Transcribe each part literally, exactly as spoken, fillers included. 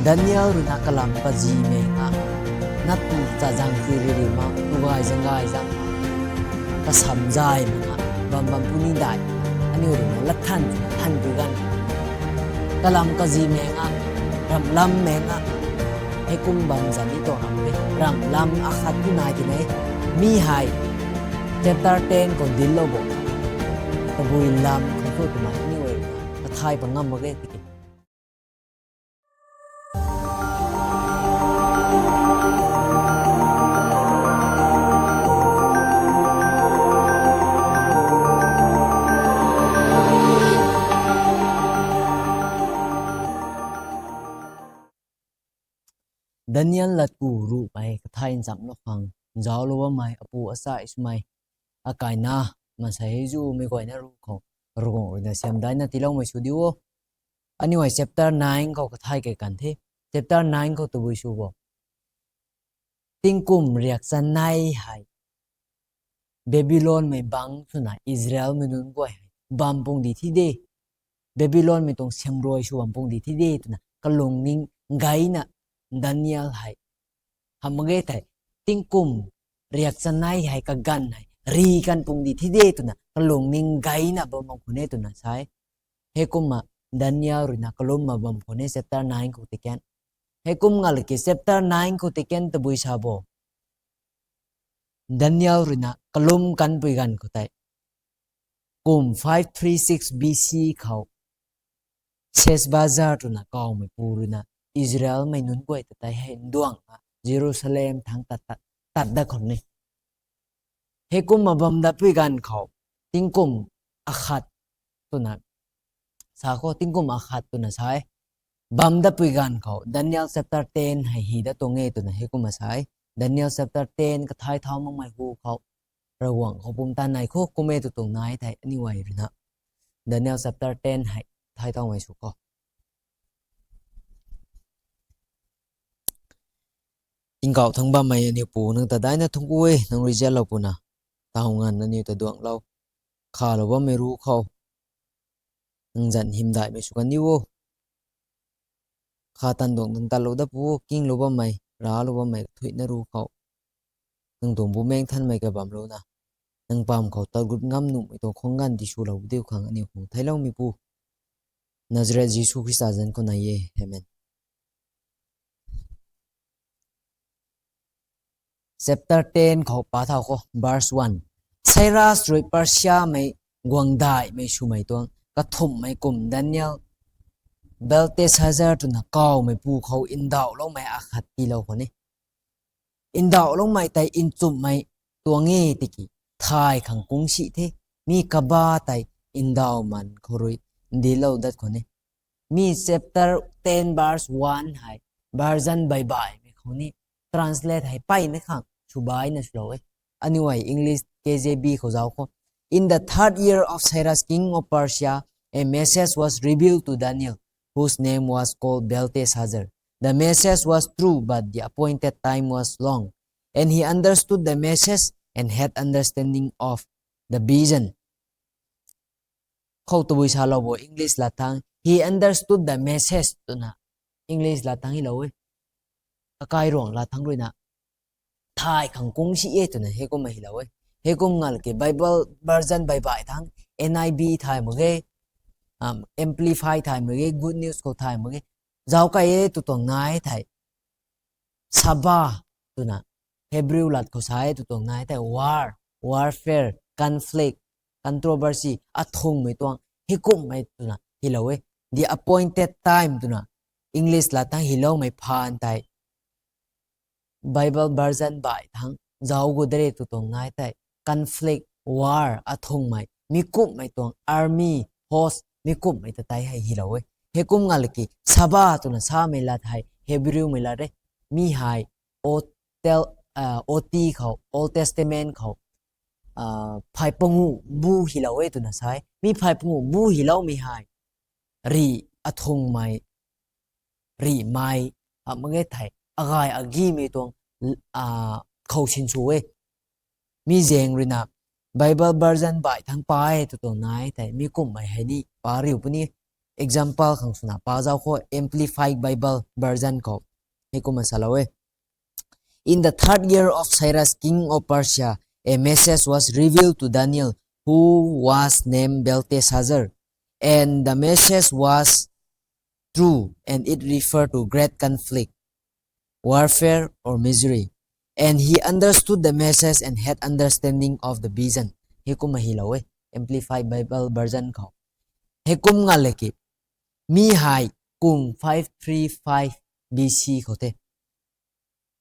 Daniel ruina kalam kazimei nga, nap tu chazang khui riri ma, tu gay zang gay zang, kasam zay ma nga, bam bam puni dai, aniu ruina lat than, than tu gan. Kalam kazimei nga, ramlam mei nga, heikum bam zan ni tuang ram e, ramlam akhat tu nai ti nei, mi hei, chapter ten khou dil lou bo, tabui lam khou tu kumna aniu e, kathai pa ngam mak ge tiki. Daniel latku ruhmei kathai ncham lou khang, zauclou bammei, apu asai swmei, akaina, maansei hei zumei guayna ruc khou, Ravguangc ruina siamdaina tiiloumei sw diu o. Aniu hei chapter nine khou kathai kei kan the. Chapter nine khou tabui sw bo. Tingkum riak chanei hei Babylonmei bangc swna Israelmei nunc guay hei bam pung di thi de. Babylonmei tuang siamruai sw bam pung di thi de twna kalungning gayna Daniel hei. Hamh mak ge thei, tingkum riak chanei hei kaganv hei ri kan pung di thi de twna kalungning gayna bam bam khou ne twna sa e. Heikumna Daniel ruina kalumna bam khou ne chapter nine khou tei kan. Heikum nga laki chapter nine khou tei kan tabui sa bo. Daniel ruina kalum kanpui ganv khou tei, kum five three six B C khou, Sheshbazzar twna kawmeipu ruina Israelmei nunc guay ta tei hei nduangna Jerusalem thangc tat, tat, tat dat khou ni. Heikumna bam datpui ganv khou, tingkum akhat twna sa khou, tingkum akhat twna sa e. Bam datpui ganv khou, Daniel chapter ten hei hi dat tuang e twna heikumna sa e. Daniel chapter ten kathai thau makmei hu khou, Ravguangc khou pumtan nai khou kum e tw tuang nai thei aniu e ruina. Daniel chapter ten hei thai thau mei sw khou. Tingkauh thangc bammei aniu Pu nang ta daina thuancku e, nang rui zianlou puna. Taw nganv aniu ta duanglou. Khalou bammei ru khou. Nang zanc hymdaihmei sw kan ni o. Kha tan duang nang tatlou dat pu o, kinglou bammei, raclou bammei, thuina ru khou. Nang tuang Bumaengh Nthanmei kabamlouna. Nang pam khou tat gut ngam nuhmei tuang khwang ganv tiswlou diu khang aniu khang theiloumeipu. Nazareth Jisu Khrista zanc khou nai e. Amen. Chapter ten khou pa thau khou, verse one. Cyrus rui Persiamei guangdaihmei swmei tuang kathumhmei kum Daniel Belteshazzar twna kawmeipu khou ndauhloumei akhat tiilou khou ni. Ndauhloumei tei nchumhmei tuang e tiki, thay khang kungsi the, mi kaba tei ndauh man khou rui ndilou dat khou ni. Mi chapter ten verse one hei, version baibaihmei khou ni, translate hei mpeyna khang swbaina swlou e. Aniu e English K J V khou zauc khou. In the third year of Cyrus, king of Persia, a message was revealed to Daniel, whose name was called Belteshazzar. The message was true, but the appointed time was long. And he understood the message and had understanding of the vision. Khou tabui salou bo English lat thangc, he understood the message twna English lat thangc hei lou e. Kakai ruang lat thangc ruina, thay khang kungsi e twna heikumna hei lou e. Heikum ngalki Bible version baibaih thangc, N I V thay mak ge, Amplify thay mak ge, Good News khou thay mak ge, zauc kai e tw tuang nai thei, Saba twna Hebrew lat khou sa e tw tuang nai thei, war, warfare, conflict, controversy, athungmei tuang, heikumhmei twna hei lou e. The appointed time twna English lat thangc heiloumei phaan tei Bible version baih thangc zauc gu dere tw tuang nai thei, conflict, war, athungmei, mi kumhmei tuang army, host, mi kumhmei ta tei hei hei lou e. Heikum ngalki Saba twna samei lat hei Hebrewmei lat e. Mi hei O T khou, Old Testament khou, phay panguh bu hei lou e twna sa e. Mi phay panguh bu heiloumei hei, rih athungmei, rihmei, mak ge thei, agay agimei tuang, khou sinsw e. Mi zaeng ruina, Bible version baih thangc pa e tw tuang nai thei, mi kumhmei hei ni pa riu puni. example khang swna pa zauc khou Amplified Bible Version khou hei kumna salou e. In the third year of Cyrus, king of Persia, a message was revealed to Daniel, who was named Belteshazzar. And the message was true, and it referred to great conflict, warfare, or misery. And he understood the message and had understanding of the vision. Hei kumna hylou e, Amplified Bible Version khou. Hei kum nga le ki, mi hei kum five three five B C khou the.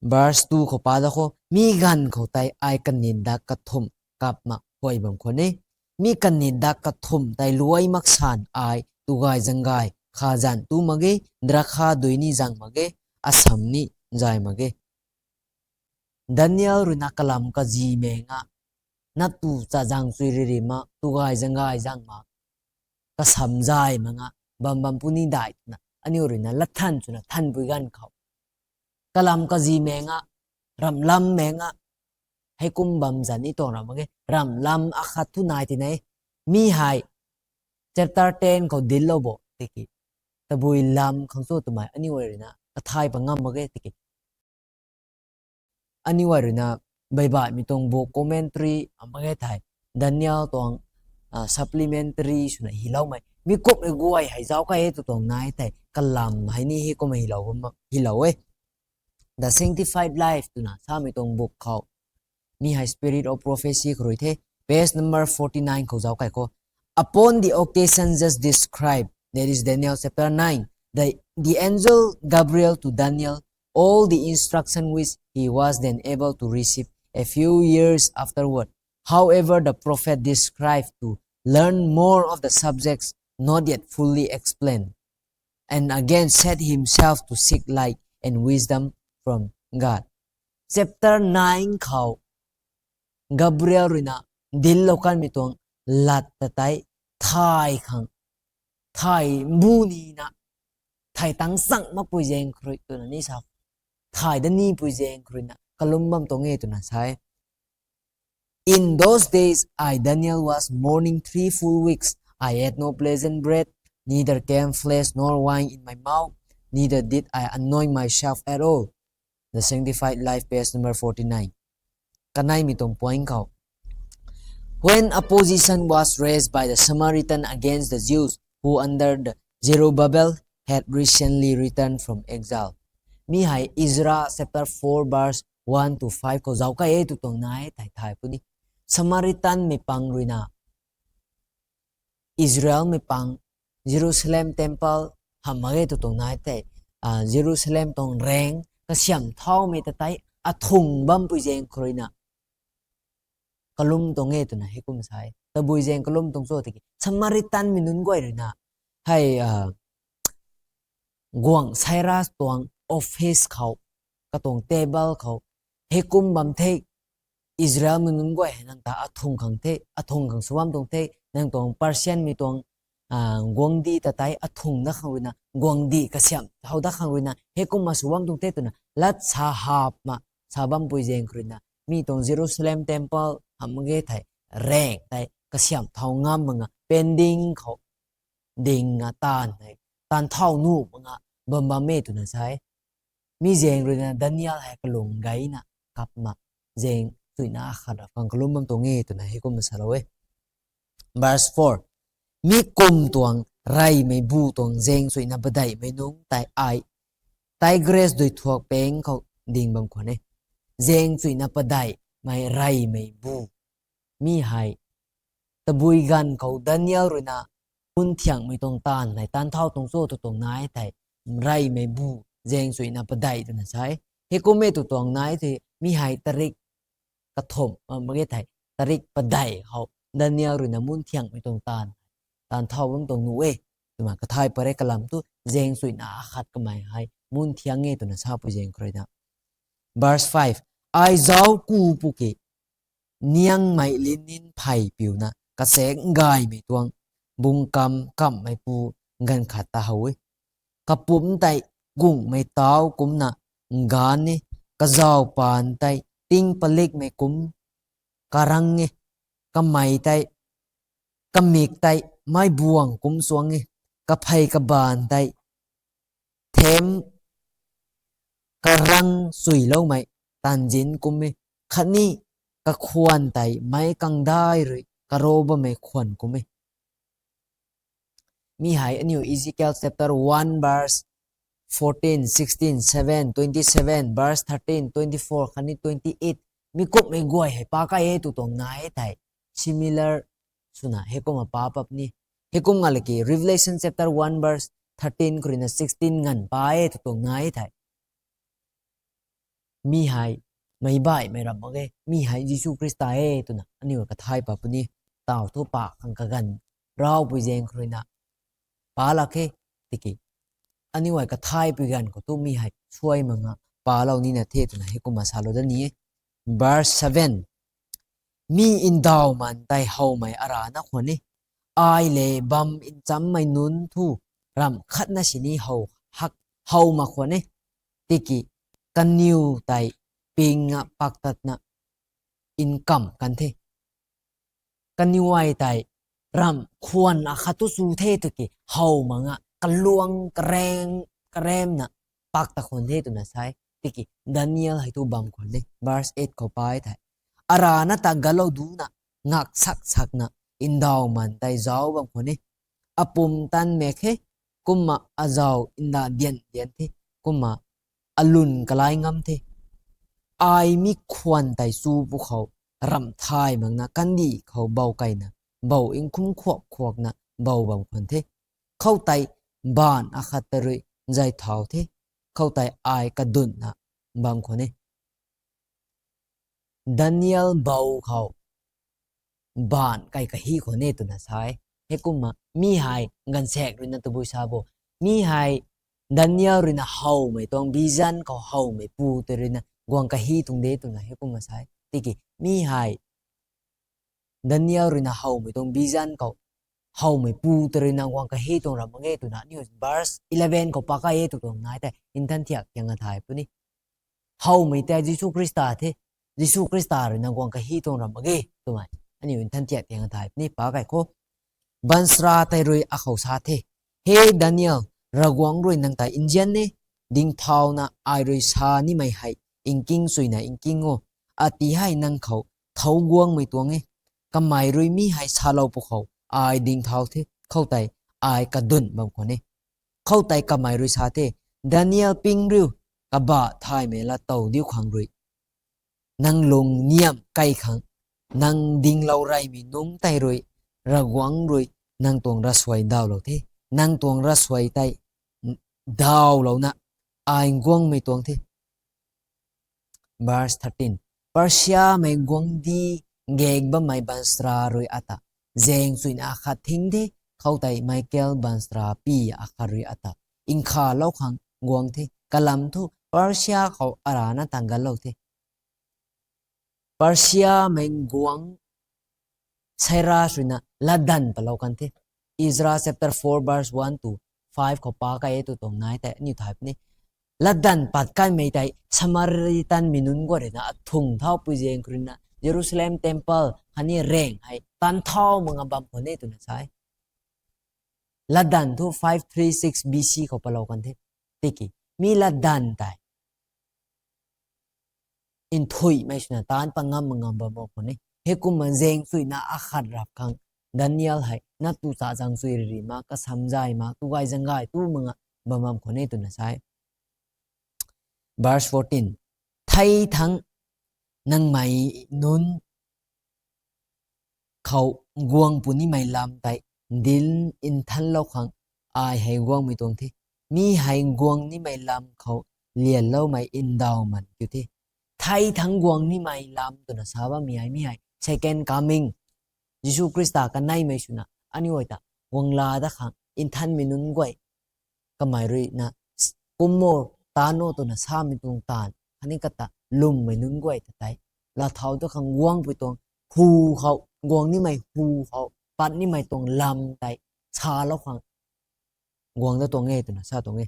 Verse two khou pa da khou, mi ganv khou tei ai kanit dak kathumh kap mak huay bam khwan e. Mi kanit dak kathumh tei luai mak san ai tugay zanggay kha zan tu mak ge, drakha dui ni zang mak ge, asam ni zay mak ge. Daniel ruina kalam kazi mei nga, nap tu cha zang chui riri ma, tugay zanggay zang ma, kasam zay ma nga, bam bam puni dai twna, aniu ruina lat than swna than pui ganv khou. Kalam kazi mei nga, ramlam mei nga, hei kum bam zan ni tuang ram mak ge, ramlam akhat thu nai ti nai, mi hei, chapter ten khou dinclou bo tiki. Tabui lam khang cho twmei, aniu ruina, kathay pa ngam mak ge tiki. Aniu ruina, Bible mei tuang book commentary, mak ge thei, Daniel tuang, ah, supplementary swna hyloumei. Mi kummei guay hei zauc kai e tw tuang nai thei, kalam hei ni hei kumna hylou bam, hylou e. The Sanctified Life twna samei tuang book khou. Mi hei Spirit of Prophecy khou rui the, page number forty-nine khou zauc kai khou. Upon the occasion just described, that is Daniel chapter nine, the, the angel Gabriel to Daniel, all the instruction which he was then able to receive a few years afterward. However, the prophet described to learn more of the subjects not yet fully explained, and again set himself to seek light and wisdom from God. Chapter nine khou Gabriel ruina dinclou kanmei tuang lat ta tei thay khang, thay mbu nina, thay tang chang makpui zaeng khou rui twna ni sa, thay da nipui zaeng khou ruina kalum bam tuang e twna sa e. In those days, I, Daniel, was mourning three full weeks. I ate no pleasant bread, neither came flesh nor wine in my mouth, neither did I anoint myself at all. The Sanctified Life, page number forty-nine. Kaneimei tuang point khou. When opposition was raised by the Samaritan against the Jews who under the Zerubbabel had recently returned from exile. Mi hei Ezra chapter four verse one to five khou zauc kai e tw tuang nai thei thay puni. Samaritan mei pang ruina Israel mei pang, Jerusalem temple hamh mak ge tw tuang nai thei, ah, Jerusalem tuang raeng kasiamh thaumei ta tei athung bampui zaeng khou ruina kalum tuang e twna hei kum sa e. Tabui zaeng kalum tuang cho tiki Samaritan mei nunc guay ruina hei, ah, guangc Cyrus tuang office khou, katuang table khou, hei kum bam the, Israel mei nunc guay hei nang ta athung khang the, athung khang sw bam tuang the, nang tuang Persian mei tuang, ah, guangcdic ta tei athung dat khang ruina, guangcdic kasiamh thau dat khang ruina hei kumna sw bam tuang the twna lat sa hap ma sa bampui zaeng khou ruina, mi tuang Jerusalem temple hamh mak ge thei, raeng tei kasiamh thau ngam mak nga pending khou ding a taanv hei, taanv thau nuh mak nga bam bam e twna sa e. Mi zaeng ruina Daniel hei kalung gayna kap ma, zaeng chuina akhat ra khang kalum bam tuang e twna hei kumna salou e. Verse four. Mi kum tuang reymei bu tuang zaeng chuina padeihmei nungc tei ai Tigris duithuak peng khou ding bam khwan e. Zaeng chuina padeihmei reymei bu. Mi hei tabui ganv khou Daniel ruina mun thiangmei tuang taanv hei taanv thau tuang cho tw tuang nai thei, reymei bu zaeng chuina padeih twna sa e. Hei kum e tw tuang nai thei, mi hei tarik kathumh, ah, mak ge thei, tarik padeih khou Daniel ruina mun thiangmei tuang taanv, taanv thau bam tuang nuh e twna kathay pare kalam tu zaeng chuina akhat kamei hei mun thiang e twna sapui zaeng khou ruina. Verse five. Ai zauc ku pu ki, niangmei linen phey piuna kachek gaymei tuang bungkam kamhmei pu ganv khat ta how e. Kapumc tei gunghmei tau kumcna nganv e, kazauh paan tei ting palikmei kum karang e, kamei tei, kamik tei meic buang kum chuang e. kaphey kabaanv tei them karang suiloumei tanzin kum e, khatni kakhwan tei meic kangdai rui karo bammei khwan kum e. Mi hei aniu Ezekiel chapter one verse fourteen, sixteen, seven, twenty-seven, verse thirteen, twenty-four khatni twenty-eight, mi kumhmei guay hei pa kai e tw tuang nai e thei, similar swna heikumna pa pap ni. Heikum nga laki Revelation chapter one verse thirteen khou ruina sixteen nganv pa e tw tuang nai e thei, mi hei meic baihmei ram mak ge, mi hei Jisu Khrista e twna aniu kathay pa puni. Taw thu pa khang kaganv raupui zaeng khou ruina pa lak khe, tiki aniu hei kathay pui ganv khou thu mi hei suai mak nga palou nina the twna heikumna salou dat ni e. Verse seven, mi ndauhman tei howmei arana khwan e, ai le bam nchammei nunc thu ramh khatna sini how hak how mak khwan e, tiki kaniw tei ping a paktatna nkam kan the. Kaniw ai tei ramh khwan akhat tu chu the tiki how mak nga kaluang kareng karemna pak ta khwan the twna sa e. Tiki Daniel hei thu bam khwan e. Verse eight khou pa e thei, arana ta galou duna ngak sak sakna ndauhman tei zauc bam khwan e. Apum tan mek khe, kumna azau nda dian dian the, kumna alun kalai ngam the. Ai mi khwan tei chu pu khou ramh thay makna kandih khou bou kaina, bou nkhum khuak khuakna bou bam khwan the. Khoutei baanv akhat ta rui zay thau the. Khoutei ai kadunna bam khwan e. Daniel bou khou baanv kai kahi khwan e twna sa e. Heikumna mi hei gaanvsaekc ruina tabui sa bo, mi hei Daniel ruina howmei tuang vision khou howmei pu tei ruina guang kahi tuang de twna heikumna sa e. Tiki mi hei Daniel ruina howmei tuang vision khou howmei pu tei ruina guang kahi tuang ram mak ge twna aniu verse eleven khou pa kai e tw tuang nai tei nthan thiak thiang a thay puni. Howmei tei Jisu Khrista the, Jisu Khrista ruina guang kahi tuang ram mak ge twmei aniu nthan thiak thiang a thay puni. Pa kai khou, baanchara tei rui akhou sa the, he Daniel, Ravguangc rui nang ta nzian e, dingthauna ai rui sa nimei hei nking suina nking o, ati hei nang khou thou guangmei tuang e. Kamei rui mi hei salou pu khou ai dingthau the, khoutei ai kadun bam khwan e. Khoutei kamei rui sa the, Daniel ping riu, kabah thaymei lat tow diu khang rui nang lung niam kai khang, nang dinglou reymei nungc tei rui Ravguangc rui nang tuang rasuai dawlou the. Nang tuang rasuai tei dawlouna ai guangmei tuang the. Verse thirteen, Persiamei guangcdic gaek bammei baanchara rui ata zaeng chuina akhat thing the, khoutei Michael baanchara pi akhat rui ata nkhavlou khang guang the. Kalam thu Persia khou arana ta galou the. Persiamei guangc Cyrus ruina latdanv patlou kan the. Ezra chapter four verse one to five khou pa kai e tw tuang nai tei aniu thay puni. Latdanv pat kanmei tei Samaritanmei nunc guay ruina athung thaupui zaeng khou ruina Jerusalem temple khatni reng hei tan thau mak nga bam khwan e twna sa e. Latdanv thu five three six B C khou patlou kan the. Tiki mi latdanv tei nthuihmei swna taanc pat ngam mak ngam bam bam khwan e. Heikumna zaeng chuina akhat rap khang Daniel hei natu cha zaeng chui riri mak, kasamzay mak, tu gay zaeng gay tu mak nga bam bam khwan e twna sa e. Verse fourteen, thei thangc nangmei nunc khou guang punimei lam tei dinc nthanlou khang ai hei guangmei tuang the. Mi hei guang nimei lam khou lianloumei ndauhman kiu the. Thei thangc guang nimei lam twna sa bammei hei mi hei second coming, Jisu Khrista kaneimei swna aniu ta guang laa dat khang nthanmei nunc guay kamei ruina kum o, taanc o twna samei tuang taanv khatni kata lwmmei nunc guay ta tei laa thau dat khang guangpui tuang hu khou, guang nimei hu khou pat nimei tuang lam tei salou khang guang dat tuang e twna sa tuang e.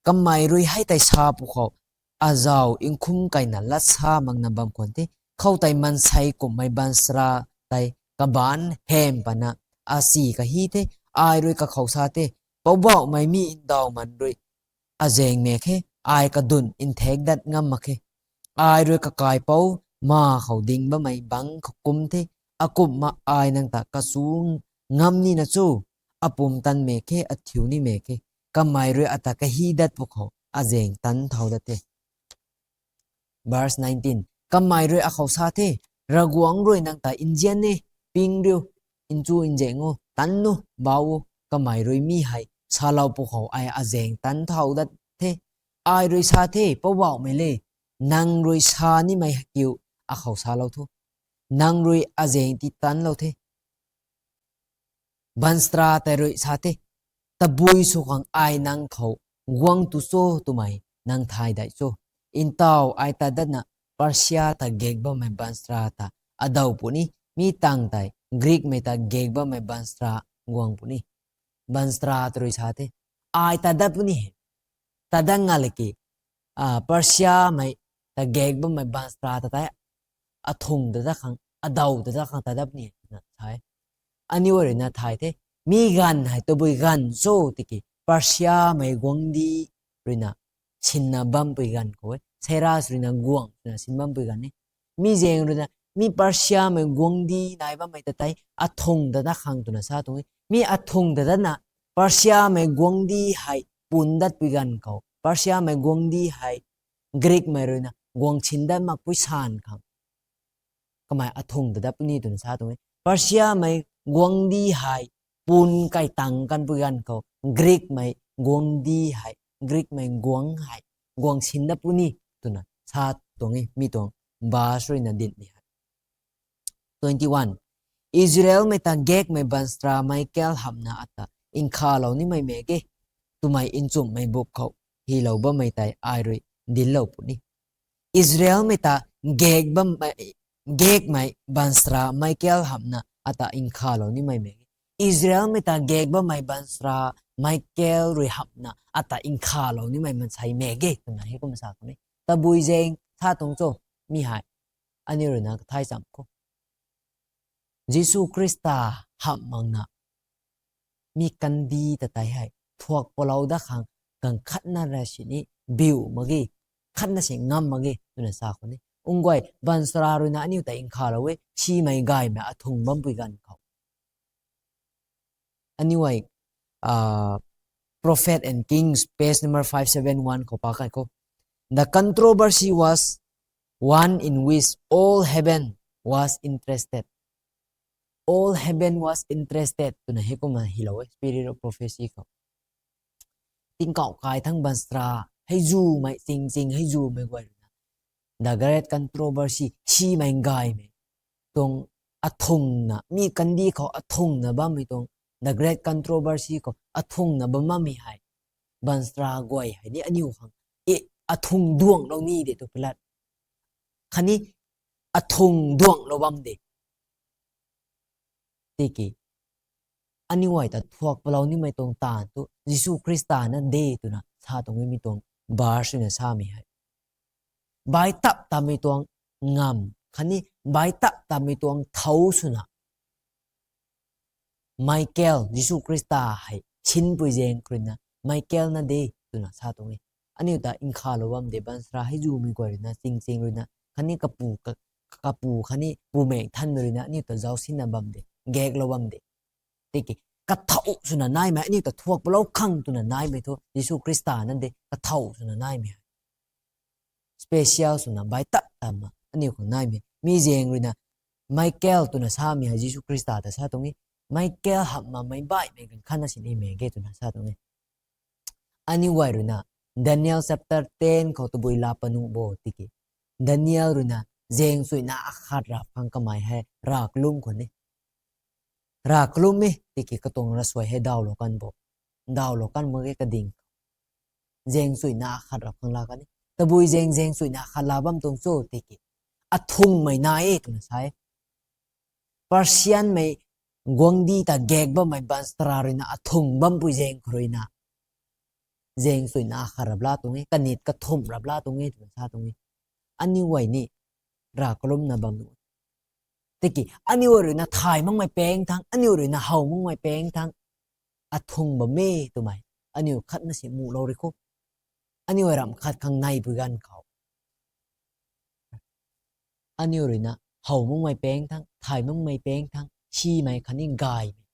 Kamei rui hei tei sa pu khou azau nkhum kaina lat sa makna bam khwan the. Khoutei maansei kumhmei baanchara tei kabaanc hem pana asi kahi the. Ai rui kakhou sa the, Poubauhmei mi ndauhman rui azaeng mak khe, ai kadun nthek dat ngam mak khe. Ai rui kakaipouc ma khou ding bammei bangc khou kum the, akumhna ai nang ta kachu ngam nina cho? Apumtan mak khe, athiu ni mak khe, kamei rui ata kahi dat pwkhou azaeng tan thau dat the. Verse nineteen, kamei rui akhou sa the, Ravguangc rui nang ta nzian e, ping riu, nchu nzaeng o, tan nu, bau o. Kamei rui mi hei salou pwkhou ai azaeng tan thau dat the. Ai rui sa the, Poubauhmei le, nang rui sa nimei hei kiu akhou salou tho. Nang rui azaeng ti tanlou the. Baanchara tei rui sa the, tabui sw khang ai nang khou guang tu cho twmei nang thay dai cho? Ntaw ai ta datna Persia ta gak bammei baanchara ta adaw puni, mi tang tei Greekmei ta gak bammei baanchara guang puni. Baanchara tei rui sa the, ai ta dat puni, ta dat nga laki, Persiamei ta gak bammei baanchara ta tei athung ta dat khang, adaw ta dat khang ta dat puni na sa e. Aniu ruina thay the, mi ganv hei tabui ganv cho tiki Persiamei guangcdic ruina sinna bampui ganv khou e. Cyrus ruina guang twna sin bampui ganv e. Mi zaeng ruina, mi Persiamei guangcdic nai bammei ta tei athung ta dat khang twna sa tuang e. Mi athung ta datna Persiamei guangcdic hei pun datpui ganv khou, Persiamei guangcdic hei Greekmei ruina guang sin dat makpui san khang kamei athung ta dat puni twna sa tuang e. Persiamei guangcdic hei pun kai tang kanpui ganv khou Greekmei guangcdic hei, Greekmei guangc hei guang sin dat puni twna sa tuang e, mi tuang verse ruina dinmei hei. Twenty-one, Israelmei ta gakmei baanchara Michael hamhna ata nkhavlou nimei mak ge twmei nchumhmei buk khou hylou bammei tei ai rui dinclou puni. Israelmei ta gak bammei, gakmei baanchara Michael hamhna ata nkhavlou nimei mak ge. Israelmei ta gak bammei baanchara Michael rui hamhna ata nkhavlou nimei maansei mak ge twna hei kum sa khou ni. Tabui zaeng sa tuang cho mi hei? Aniu ruina kathay cham khou, Jisu Khrista hamh makna mi kandih ta tei hei thuak palou dat khang ganv khatna ra sini biu mak ge, khatna si ngam mak ge twna sa khou ni. Nguay, baanchara ruina aniu ta nkhavlou e, simei gaymei athung bampui ganv khou. Aniu hei, Prophet and Kings, page number five seven one khou pa kai khou, The controversy was one in which all heaven was interested. All heaven was interested twna hei kumna hylou e, Spirit of Prophecy khou. Tingkauh kai thangc baanchara hei zumei, ching ching hei zumei guay ruina, the great controversy, simei gaymei tuang athungna, mi kandih khou athungna bammei tuang, the great controversy khou athungna bam bammei hei, baanchara guay hei ni aniu khang e, athung duanglou ni de tu pilat, khatni athung duanglou bam de. Tiki aniu guay ta thuak palou nimei tuang taanv tu Jisu Khrista na de twna sa tuang e, mi tuang verse ruina samei hei. Baitap tamei tuang ngamv khatni baitap tamei tuang thau swna Michael, Jisu Khrista hei sinpui zaeng khou ruina Michael na de twna sa tuang e. Aniu ta nkhavlou bam de, baanchara hei zumei guay ruina, ching ching ruina, khatni kapu, ka-, kapu khatni Bumaengh Nthanmei ruina aniu ta zauc sinna bam de, gaklou bam de. Tiki kathau swna naimei, aniu ta thuak palou khang twna naimei thu Jisu Khrista na de, kathau swna naimei hei. Special swna baitap tamna aniu khang naimei. Mi zaeng ruina Michael twna samei hei Jisu Khrista ta sa tuang e. Michael hamh makmei baihmei ganv khatna sini mak ge twna sa tuang e. Aniu guay ruina Daniel chapter ten khou tabui laa pat nuh bo tiki, Daniel ruina zaeng suina akhat rap khang kamei hei rav kalum khwan e. Rav kalum e tiki katuang ravsuai hei dawlou kan bo, dawlou kan mak ge kading. Zaeng suina akhat rap khang laa kan e. Tabui zaeng, zaeng suina akhat laa bam tuang cho tiki, athungmei nai e twna sa e. Persianmei guangcdic ta gak bammei baanchara ruina athung bampui zaeng khou ruina zaeng suina akhat rap laa tuang e, kanit kathumh rap laa tuang e twna sa tuang e. Aniu guay ni rav kalumna bam nuh. Tiki aniu guay ruina thay makmei paeng thangc, aniu ruina how makmei paeng thangc, athung bam e twmei aniu khatna si muhlou rui kho. Aniu ramh khat khang neipui ganv khou aniu ruina how makmei pang thang, thay makmei pang thang, simei khatni gaymei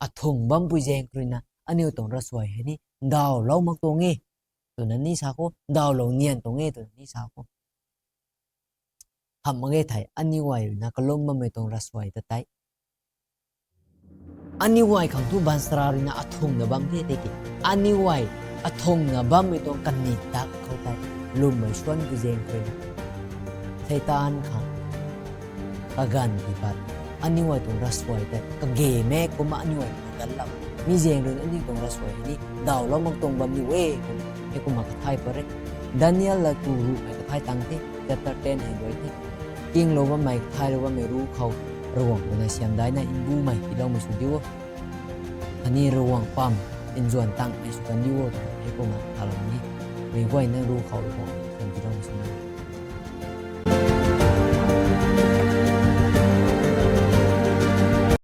athung bampui zaeng khou ruina aniu tuang ravsuai hei ni ndawlou mak tuang e twna ni sa kho, ndawlou nian tuang e twna ni sa kho. Hamh mak ge thei, aniu guay ruina kalum bammei tuang ravsuai ta tei aniu guay khang thu baanchara ruina athungna bam the tei ki, aniu guay athungna bammei tuang kani dak khou tei lwmmei suanpui zaeng khou ruina Seitaan khang kaganv tii pat, aniu guay tuang ravsuai tei kage mak kumna aniu guay kaganvlou mi zaeng ruina aniu tuang ravsuai hei ni ndawlou mak tuang bam ni e twna heikumna kathay pat re. Daniel la tu ruhmei kathay tang the, chapter ten hei guay the. Kinglou bammei, kathaylou bammei ru khou Ravguangc ruina siamdaina mbumei tiiloumei sw diu o. Khatni Ravguangc pam nzuan tangmei sw kan diu o twna heikumna thalou ni. Mei guayna ru khou Ravguangc siam tiiloumei sw ni.